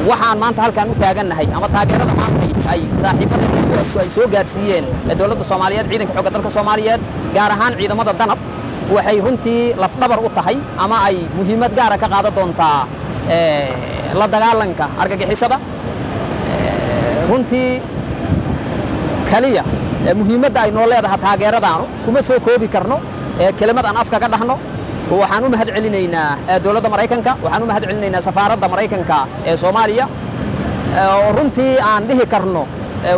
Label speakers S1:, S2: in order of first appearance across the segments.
S1: Waxaan maanta halkaan u taagannahay ama taageerada maanta ay saaxiibada US-ku ay soo gaarsiiyeen dowladda Soomaaliyeed, ciidanka xoogga dalka Soomaaliyeed, gaar ahaan ciidamada Danab, waxay runtii lafdhabar u tahay ama ay muhiimad gaara ka qaadan doontaa la dagaalanka argagixisada. Runtii kaliya muhiimadda ay noo leedahay taageeradaanu kuma soo koobi karno kelimad aan afka ka dhahno. Waxaan u mahad celinaynaa dowladda Maraykanka, waxaan u mahad celinaynaa safaaradda Maraykanka ee Soomaaliya, oo runtii aan dhihi karno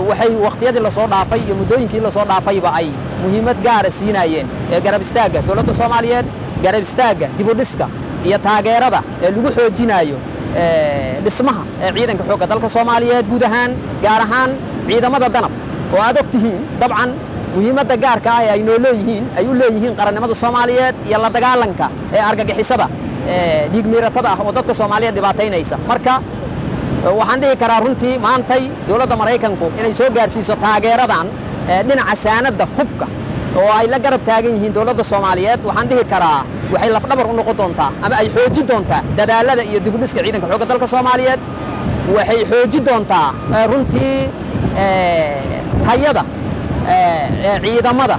S1: waxay wakhtiyadii lasoo dhaafay iyo muddooyinkii lasoo dhaafayba ay muhiimad gaara siinaayeen garab istaagga dowladda Soomaaliyeed, garab istaagga dibudhiska iyo taageerada ee lagu xoojinayo dhismaha ciidanka xoogga dalka Soomaaliyeed guud ahaan, gaar ahaan ciidamada Danab, oo aad og tihiin dabcan muhiimadda gaarka ah ee ay noo leeyihiin, ay u leeyihiin qarannimada Soomaaliyeed iyo la dagaalanka ee argagixisada dhiigmiiratada ah oo dadka Soomaaliyeed dhibaataynaysa. Marka waxaan dhihi karaa runtii maantay dowladda Maraykanku inay soo gaarsiiso taageeradan dhinaca saanadda hubka oo ay la garab taagan yihiin dowladda Soomaaliyeed, waxaan dhihi karaa waxay lafdhabar u noqon doontaa ama ay xoojin doontaa dadaalada iyo dibudhiska ciidanka xoogga dalka Soomaaliyeed. Waxay xoojin doontaa runtii tayada ciidamada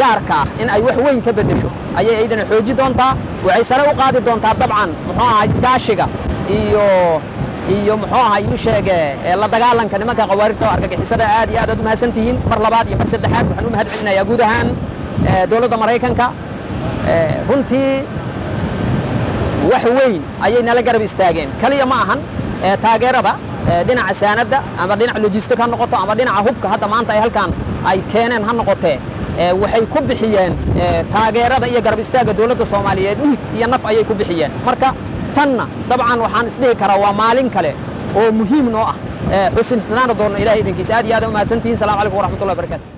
S1: gaarka ah in ay wax weyn ka beddesho ayay iyadana xoojin doontaa. Waxay sare u qaadi doontaa dabcan, muxuu ahaa, iskaashiga iyo muxuu ahaa ii sheege la dagaalanka nimanka khawaarijta oo argagixisada. Aad iyo aad aad u mahadsan tihiin. Mar labaad iyo mar saddexaad waxaan u mahad celinayaa guud ahaan dowladda Maraykanka. Runtii wax weyn ayay nala garab istaageen. Kaliya ma ahan taageerada dhinaca saanadda ama dhinaca logistic ha noqoto ama dhinaca hubka hadda maanta ay halkan ay keeneen ha noqotee, waxay ku bixiyeen taageerada iyo garab istaagga dowladda Soomaaliyeed dhiig iyo naf ayay ku bixiyeen. Marka tanna dabcan waxaan isdhihi karaa waa maalin kale oo muhiim noo ah, xusinsanaana doonno Ilahay idinkiisa. Aad iyo aad u mahadsantihiin. Salamu calaykum waraxmatullahi wabarakatu.